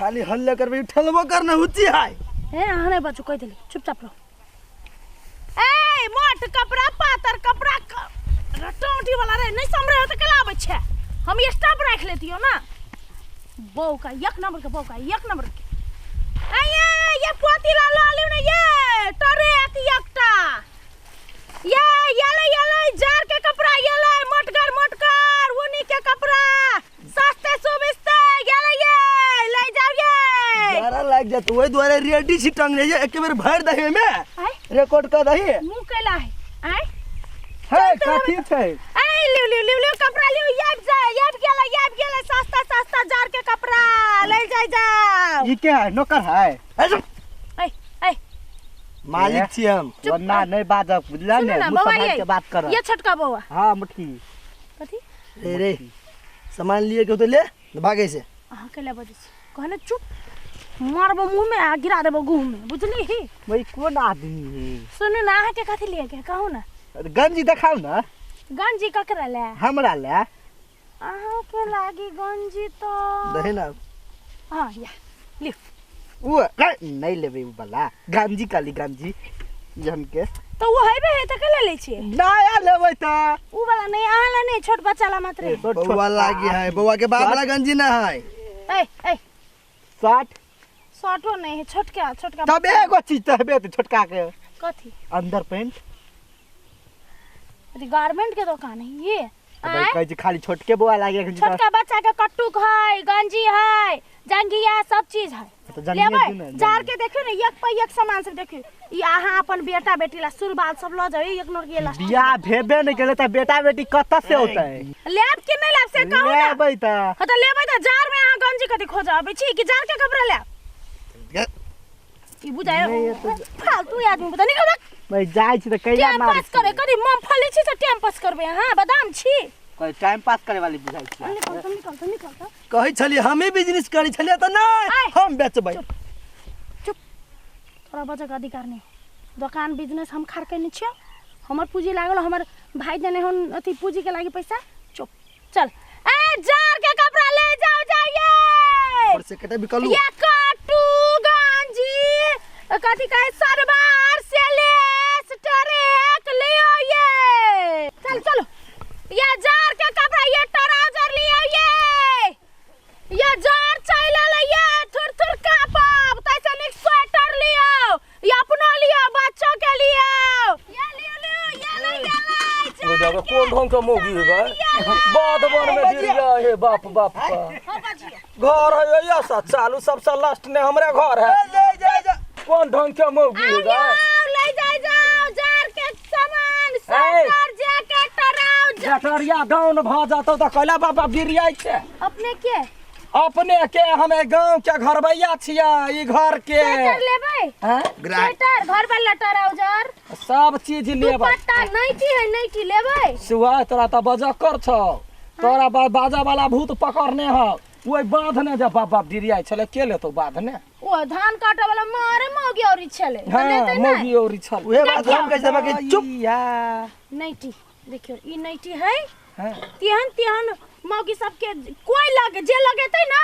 खाली हल्ला करबै ठलबो करना हुची है। ए अहाँ नहीं बचू, कह दिली चुपचाप रहो। ए मोट कपड़ा पातर कपड़ा रटौटी वाला रे नहीं समरे हो तो केला आबै छै, हम स्टाफ राख लेतियो ना। बहू का एक नंबर के, बहू का एक नंबर के। ए ये पोती ला ला लिउ ने, ये टरे एक एकटा ये ये ले ये ले जार के कपड़ा, ये ले मोटगर मोटगर ऊनी के कपड़ा सस्ते सुबिस्ते, ये ले ये ले जाओ ये। जारा लाग जात ओहि दुआरे रेडी छी टंगने जे एक बेर भरि दही में आय रिकॉर्ड कर दही। मुंह कैला है आय है कथी छै? ए लिउ लिउ लिउ लिउ कपड़ा लिउ, ये जा ये गेला ये गेला सस्ता सस्ता जार के कपड़ा ले जाय जाओ। ई के है नौकर है? ए ए मालिक छी हम। चुप। वरना नहीं बाजब बुझला सुनू ने, ना मुँह बौआ संभाल ये के बात कर। ये छोटका बौआ। हाँ मुटकी कथी रे रे सामान लिए के तो ले भागे से। अहाँ के ले बजै छी कहने चुप, मारबो मुंह में आ गिरा देबो गुह में, बुझली ही? वही कोन आदमी है? सुनू ना अहाँ के कथी लिए के कहू ना। अरे गंजी देखाउ ना। गंजी ककरा ले? हमरा ले। अहाँ के लागी गंजी तो दही ना। हाँ या लियो। उ नहीं लेबै उ वाला गंजी, काली गंजी जहन के तो वो हेबे है त केला लै छियै? नया लेबै त। उ वाला नहीं, अहाँ ला नहीं, छोट बच्चा ला मात्र है। बौआ लागी है, बौआ के बाप ला गंजी ना है। ए ए 60 शर्टो नहीं है, छोटका छोटका। तब एगो चीज त हेबे त छोटका के। कथी? अंदर पेंट। अथी गारमेंट के दुकान है ये। भाई कहै छै खाली छोटके बौआ लागे एखन। छोटका बच्चा के कट्टूक है, गंजी है, जंघिया सब चीज है। तऽ जंघिया लेबै दियौ ने, जार के देखियौ ने, एक पर एक सामान सब देखियौ। ई अहाँ अपन बेटा बेटी ला सुरबाल सब लऽ जाउ, एक नोर के ला। बियाह भेबे नहि केलै तऽ बेटा बेटी कतऽ से औतै? लेब कि नहि लेब से कहू ना। लेबै तऽ। हाँ तऽ लेबै तऽ जार में अहाँ गंजी कथी खोजऽ अबै छी कि जार के कपड़ा लेब? ई बुझाय फालतू आदमी बुझा निकल भाग। भाई जाइ छी तऽ कैला टाइम मारै पास करे कथी मूंगफली छी से टाइम पास करबै अहाँ, बादाम छी। कोई टाइम पास करे वाली बुझाइ छी। निकल तऽ निकल तऽ निकल तऽ। कहै छलियै हमे बिजनेस करै छलियै तऽ नहि आय। हम बेचबै। चुप चुप, तोरा बजैके अधिकार नहि। दोकान बिजनेस हम खाड़ केने छियौ, हमर पूँजी लागल, हमर भाई देने हन अथी पूँजीके लागि पैसा। चुप चल। ए जार के कपड़ा ले जाओ जाइए। और से कटे बिकलू। ये कट्टू गंजी कथी कहे सरवार सेलेस टरेक ले ये। चल चलो ये जार के कपड़ा, ये ट्राउजर लियो ये, ये जार चल ले ये थुर थुर कापब तैसे निक स्वेटर लियो, ये अपनो लियो बच्चों के लियो। ये लियो लियो ये ले ये ले। वो जगह कोन ढंग के मौगी है गए बाद वन में गिर गया हे बाप बाप का घर है ये सा चालू सबसे लास्ट ने हमरे घर है। ले जा जा कोन ढंग के मौगी है गए? ले जाए जाओ जार के सामान स्वेटर जैकेट ट्राउजर। जटरिया डाउन भ जातो त कहला बाबा गिर जाय छै। अपने के अपने के हमे गांव के घरबैया छियै ई घर के। स्वेटर लेबै? हैं? स्वेटर घर वाला ट्राउजर सब चीज लेबै। दुपट्टा नाइटी है, नाइटी लेबै? सुआ तोरा त बजक्कर छौ, तोरा बाजा वाला भूत पकड़ने हौ ओहि बाध ने जे बाप बाप डिरियाइ छलै के लेतौ बाध ने? ओ धान काटे वाला मारे मौगी औरी छलै। हाँ, लेतै नै? मौगी औरी छल। उहे बात हम कहै छलियै कि चुप। या। नाइटी देखियौ ई नाइटी है। हाँ। तेहन तेहन मौगी सबके कोई लगे जे लगेतै ना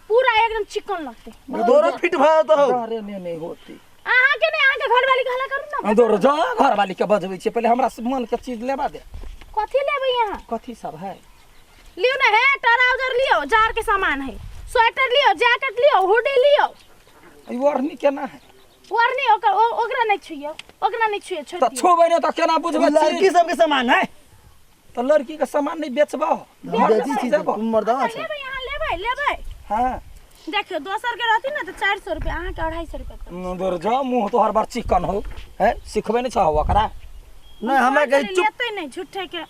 पूरा एकदम चिकन लगतै। दोरो फिट भऽ जेतौ। अरे ने नहीं होती। अहाँ के नहीं, अहाँ के घरवाली के हल्ला करू ना। दोरो जा घरवाली के बजबै छियै पहिले हमरा मन के चीज लेबा दे। कथी लेबै अहाँ? कथी सब है? लियो ना हे ट्राउजर लियो, जार के सामान है, स्वेटर लियो, जैकेट लियो, हुडी लियो। ई ओढ़नी केना है? ओढ़नी ओकरा नहीं छुइयो, ओकरा नहीं छुइयो, छोड़ त दियो। छुबै ने त केना बुझबै? लड़की सबके सामान है। त लड़की के सामान नहीं बेचबो? बेची छी तुम मर्दावा अच्छा, छ। लेबै अहाँ, लेबै, लेबै। हां। देखियो दोसर के रहती ना त 400 रुपया, अहाँ के 250 रुपया कर। दूर जा मुंह तोहर बड़ चिकन हो है, सिखबे नहीं छह ओकरा। नहीं हमरा कहे चुप। लेते नहीं झूठे के।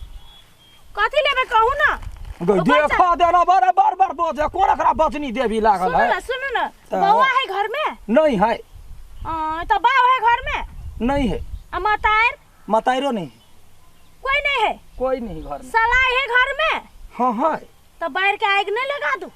कथी लेबै कहू ना? गई देखा देना बार बार बार बजे कोन एकरा बजनी देवी लागल सुनू है। ना, सुनू ना, त बौआ है घर में? नहीं है। त बाप है घर में? नहीं है। आ मतार? मतारो नहीं। कोई नहीं है? कोई नहीं घर में। सलाई है घर में? हाँ है। त बाहर के आग नहीं लगा दू?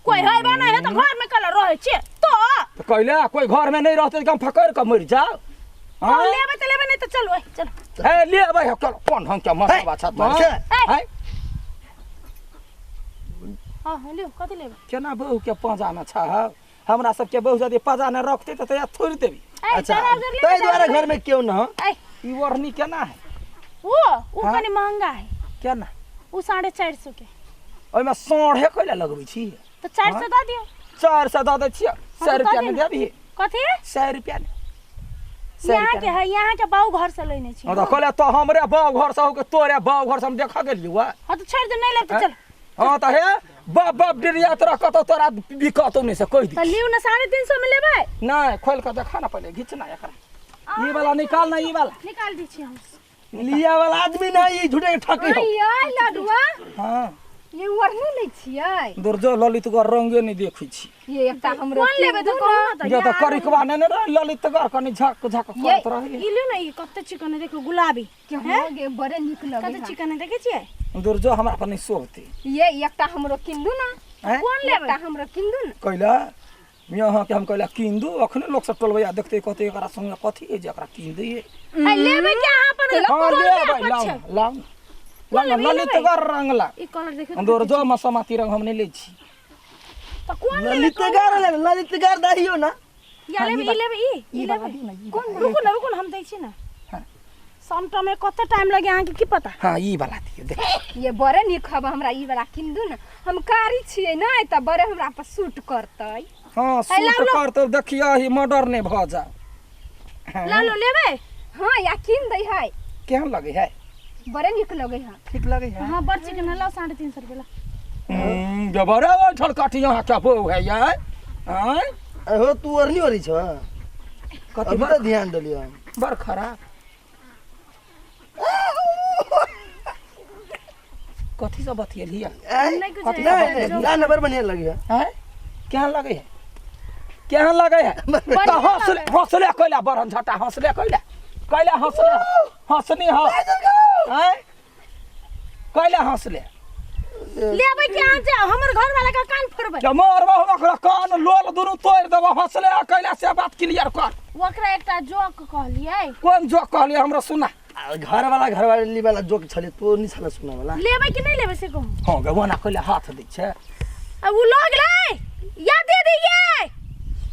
कोई है बा नहीं है त घर में कल रहे छे तो। त कहले कोई घर में नहीं रहते त हम फकर के मर जाओ। तो हाँ? लेबै त लेबै नहीं त चलो, ओए, चलो। ए, लेबै हो, चलो, कोन ढंग के मसाबा छत मरছে। ए। है? हाँ, हाँ, लियो, कथी लेबै? केना बहू के पाँजा में छह? हमरा सबके बहुत जदि पजा ने रखते तऽ तैया थोड़ि देबी। अच्छा, ताहि दुआरे घर में क्यों न ई ओढ़नी केना है? वो कनी महंगा है। केना? वो 450 के। ओहिमे साढ़े कैला लगबै छी? तऽ 400 दऽ दियौ। 400 दऽ दै छियै। 100 रुपया नहि देबही? कथी? 100 रुपया नहि। यहाँ के है, यहाँ के बाऊ घर से लेने छी। हां तऽ कहले तो हमरे बाऊ घर से हो के तोरे बाऊ घर से हम देखऽ गेलियौ। हां तऽ छोड़ि दे, नहि लेब तऽ चल। हां तऽ हे बाप बाप डिरिया तोरा कतौ तोरा बिकतौ नहि से कहि दी। तऽ लिउ ने 350 में लेबै। नहि खोल के देखा ना पहिले, घिच ना एकरा। ई वाला निकाल ना, ई वाला निकाल दै छी हम। लिया वाला आदमी ना ई झूठे के ठकी हो। आई लडुआ। हां ये ओढ़नी लै छियै? दुर्जो ललितगढ़ रंगे नहि देखै छी। ये एकटा हमरो कोन लेबै तऽ कहू ना तऽ। जे तऽ करिकवा नहि ने रहै ललितगढ़, कनि झक झक करत रहै। ई लिउ ने, ई कते चिकन है देखियौ, गुलाबी के हो गे, बड़े नीक लगै कते चिकन है देखै छियै? दुर्जो हमरा पर नहि शोभतै। ये एकटा हमरो किन दू ना। कोन लेबै? एकटा हमरो किन दू ना। कैला यहाँ के हम कैला किन दू, अखने लोक सब टोलबैया देखतै कहतै एकरा संगे कथी है जे एकरा किन दैयै। लेबै के अहाँ अपन? हां लेबै, लाउ लाउ लाउ, ललितगढ़ रंग ला। ई कलर देखियौ। दुर्जो मसमाती रंग हम नहि लै छी। तऽ कोन लेबै? ललितगढ़ लेबै, ललितगढ़ दहियो ना। या लेबै ई, लेबै ई, ई लेबै कोन? रुकू ना, रुकू ना, हम दै छी ना। समटा में कते टाइम लगे अहाँके की पता? हां ई वाला दियौ देख। ये बड़े नीक हब, हमरा ई वाला किन दू ना। हम कारी छियै नै तऽ बड़े हमरा पर सूट करतै। हां सूट करतै, देखियो ही मर्डर नहि भऽ जा। ला लो लेबै? हां या किन दै है। केहन लगै है? बड़े नीक लगै है। ठीक लगै है? हां बड़ चिकन है, लाओ 350 रुपया ला। जबरे ओठल काटी यहाँ क्या बो है यार? आय? अहो तू ओढ़नी ओढ़ी छ? कथी? अभी तऽ ध्यान देलियै हम। बड़ खराब। कथी सब बतियेलियै? नहि कुछ। कथी? नहीं नहीं ना, बड़ बढ़िया लगे है। हैं? केहन लगे है? केहन लगे है? तऽ हंसले हंसले कैला बरन झटा हंसले कैला कैला हंसले हंसनी ह हैं कैला हंसले? लेबै के अहाँ जाउ, हमर घर वाला के कान फोड़बै। जब मरबो हम ओकरा कान लोल दुनू तोड़ि देबो। हंसले कैला से बात क्लियर कर। ओकरा एकटा जोक कहलियै। कोन जोक कहलियै हमरा सुना। घर वाला घर वाली वाला जोक छलै, तो नहीं छलै सुना वाला। लेबै कि नहि लेबै से कहू। हां गे ओना कैला हाथ दै छै? आ उ लऽ गेलै या दे दियै।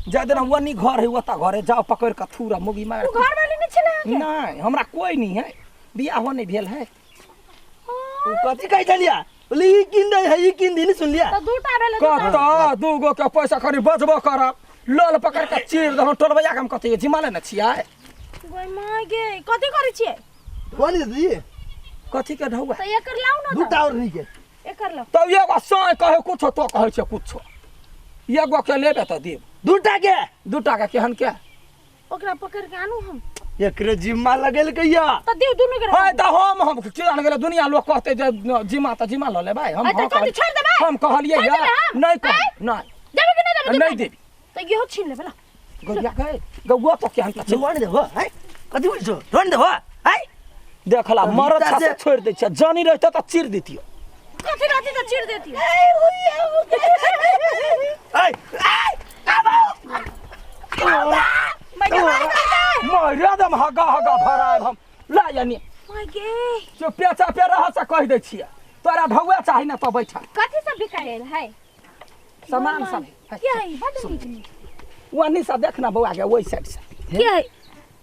जा देना वनी घर है ओता घर है, जाओ पकड़ के थूरा मुगी मार। उ घर वाली नहि छै ने अहाँके? नहीं हमरा कोई नहीं है, बियाहो नहीं भेल है। उ कथी कहै छलिया? बोले ई किन दै है, ई किन दी, नहीं सुनलिया? तऽ दूटा भेलै। कत दूगो के पैसा खाली बचबो करब, लोल पकड़ के चीर दहो टोलबैया के। हम कथी जिमा लेने छियै? गै माय गे, कथी करै छियै? कोन दीदी? कथी के ढौआ? तऽ एकर लाउ ने। दूटा और नहीं के एकर लाउ। तब एगो साँय कहै कुछो, तो कहै छै कुछो। एगो के लेबे तऽ देब। दूटा के? दूटा के केहन के? ओकरा पकड़ के आनू हम। एकरे जिम्मा लगेल कहिया? तऽ दियौ दुनू के। है तऽ हम की जान गेलै दुनिया लोग कहते जे जिमा तऽ जिमा लऽ लेबै हम। है तऽ कथी, छोड़ि देबै? हम कहलियै। छोड़ि देबै हम? नहि कह नहि देबै कि नहि देबै? नहि देबी। तऽ इहो छीन लेबै ला। गौरिया गए गौआ तो केहन तऽ छै। रोन देबो है? कथी बोलै छौ? रोन देबो है? देखला मरद से से छोड़ि दै छै, जानी रहितै तऽ चीर दितियो। कथी रहती तऽ चीर देतियो। ऐ मारे दम हगा हगा भरायब हम ला यानी। माय गे, चुपे चापे रह से कहि दै छियै। तोरा ढौआ चाही ने तऽ बैठा। कथी सब बिकायल है सामान सब है। के है? बड नीक नीक। ओनी से देख ना बौआ के, ओहि साइड से के है?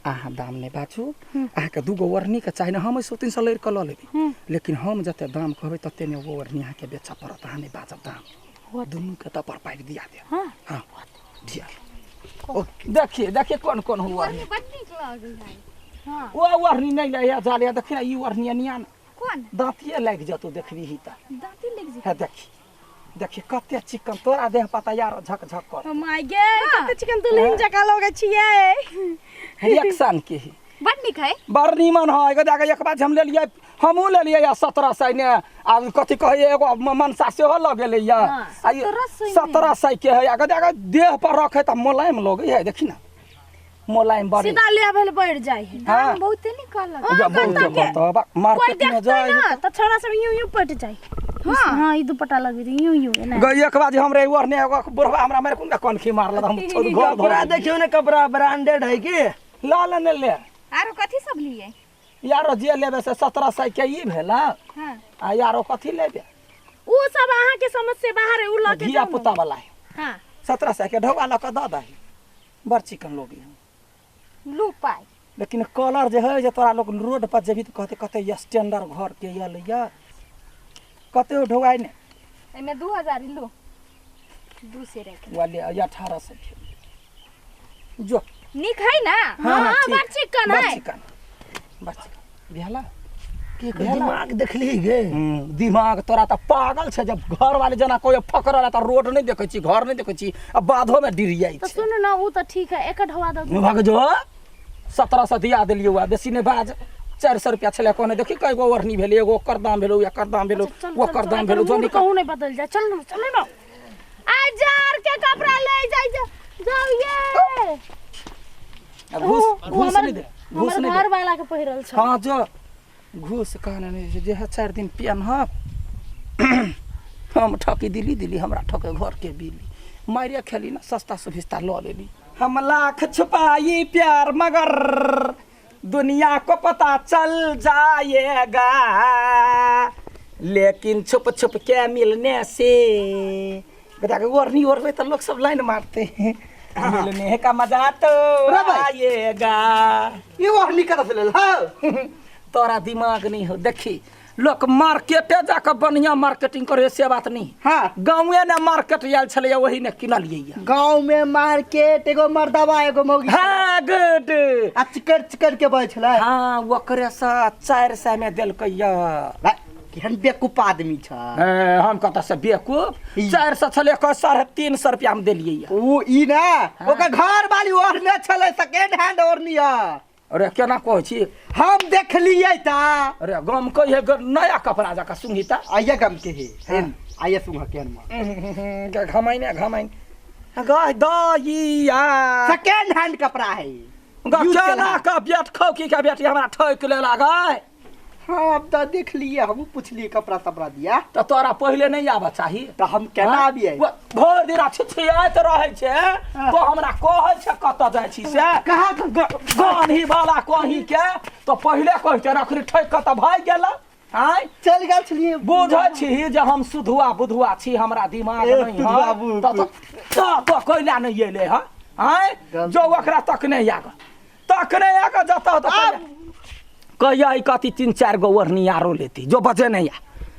अहाँ दाम नहि बाजू। अहाँके दूगो ओढ़नी के चाही ने, हम 150 लड़ि कऽ लऽ लेबै, लेकिन हम जते दाम कहबै तते ने ओ ओढ़नी अहाँके बेचऽ पड़त। अहाँ नहि बाजब दाम, दुनू के तऽ पर पाइ दिया देब। हाँ। हाँ दिया। देखिए देखिए कोन कोन हुआ। ओढ़नी बड नीक लगै है। हाँ ओ ओढ़नी नहि ले जा ले, देखी ना ई ओढ़नी निया ने। कोन? दाँतिये लागि जतौ देखबी ही तऽ। दाँती लागि जेतै? हे देखी देखी कते चिकन तोरा देह पता यार झक झक कर। माय गे, कते चिकन दुल्हन जकाँ लगै छियै। रिएक्शन के ही बड नीक है। बड़ नीमन है। एगो जाके एक बार हम लेलियै, हमहूँ लेलियै या 1700 ने। आ कथी कहैए एगो मनसा सेहो लऽ गेलै या। आ ई 1700 के है। आ जाके देह पर रखे तऽ मोलायम लगै है, देखी ना मोलायम बड़ी। सीधा लेवल बढ़ जाइ है। हाँ बहुते नीक कहलक। जा बहुत कतऽ के? कहतऽ बा, कोई मार्केट में देखतै जाय ना तऽ छौड़ा सब यूं यूं पटि जाइ। हाँ हाँ ई दुपट्टा लगबी तऽ यूं यूं एना। गई एक बार हमरे ओढ़ने एगो बुढ़वा हमरा मारे कोन कनखी मारल, हम छोड़ घर कपड़ा धर। देखियो ने, कपड़ा ब्रांडेड है की? ला ले ने ले। आरो कथी सब लिए? यारो जे लेबे से 1700 के ई भेला। हाँ। आ यारो कथी लेबे? उ सब अहाँ के समझ से बाहर है, उ लऽ के धिया जाउ ने। पुता वाला है। हाँ। 1700 के ढौआ लऽ कऽ दऽ दही बड़ चिकन लोगी हम लू पाइ लेकिन कलर जे है जे तोरा लोग रोड पर जेबही तऽ कहते कते स्टैंडर्ड घर के अयलैया कते ढौआइ ने एहिमे 2000 लू दू सेर के वाले 1800 जो नीक है ना हाँ, हाँ, ठीक। बड़ चिकन बड़ है। चिकन बड़ चिकन भेला के दिमाग देखली गे दिमाग तोरा तऽ पागल छै जब घर वाले जना कोई फकरल तऽ रोड नहि देखै छी घर नहि देखै छी आ बाधो में डिरियाइ तऽ छै सुन ना उ तऽ ठीक है एक ढवा दऽ भाग जो 1700 दिया देलियै वएह बेसी नहि बाज 400 रुपया छलै कहने देखी कए गो ओढ़नी भेलै एगो ओकर दाम भेलौ एकर दाम भेलौ अच्छा, चल, चल, ओकर चल, दाम एकर भेलौ मूड जो निकल कहूँ नहीं बदल जाए चल ना चल ना आ जार के कपड़ा ले जाए जा जाओ ये आ घूस उ- उ घूस हमर नहि दे घूस हमर नहि घर दे वाला के पहिरल छ हाँ जो घूस कहने नहि छै जे है 4 दिन पेनहब हम ठकी दिली दिली हमरा ठके घर के बिली मारे खेली ना सस्ता सुभिस्ता लऽ लेली हम लाख छुपाई प्यार मगर दुनिया को पता चल जाएगा लेकिन छुप छुप के मिलने से बता के ओढ़नी ओढ़बे तो लोग सब लाइन मारते हैं मिलने का मजा तो रे भाई। आएगा ई ओढ़नी कतऽ से लेल हौ तोरा दिमाग नहीं हो देखी लोक मार्केटे जाके बढ़िया मार्केटिंग करे से बात नहीं हाँ। गाँवे ने मार्केट आयल छलैया वही ने किनलियै या गाँव में मार्केट एगो मर्दवा एगो मौगी हाँ गुड आ चिकर चिकर के बजै छलै हाँ ओकरे से 400 में देलकै या भाइ, केहन बेवकूफ आदमी छ ए, हम कतऽ से बेवकूफ 400 छलै कह 350 रुपया हम देलियै या ऊ ई ना ओकर घर वाली ओढ़ने छलै सेकेंड हैंड ओढ़नी है अरे केना कहै छी हम देखलियै ता अरे गम कहिए नया कपड़ा जकाँ सुंघिता आइए गम के हे हेन आइए सुंघ के हन घमाइन घमाइन गह दइया सेकेंड हैंड कपड़ा है ग यूज केना केलहा। के बेट खौकी के बेटी हमरा ठोकि लेला गय हाँ अब तऽ देखलियै हमहूँ पुछलियै कपड़ा तपड़ा दिया तऽ तोरा पहिले नहि आबऽ चाही तऽ हम केना आबियै भरि दिन छिछियाइत रहै छै तो हमरा कहै छै कतऽ जाइ छी से कहाँ गनही वाला कहीं के तऽ पहिले कहते अखनी ठोकि कऽ तऽ भागि गेल आँय चलि गेल छलियै बुझै छी जे हम सुधुआ बुधुआ छी हमरा दिमाग ए, नहि सुधुआ है बुधुआ। तऽ तऽ कैला नहि एलै हँ आँय जो ओकरा तकने आग तकने आग जतऽ तऽ कहिया ई कथी 3-4 गो ओढ़नी आरो लेती जो बजे नहीं आ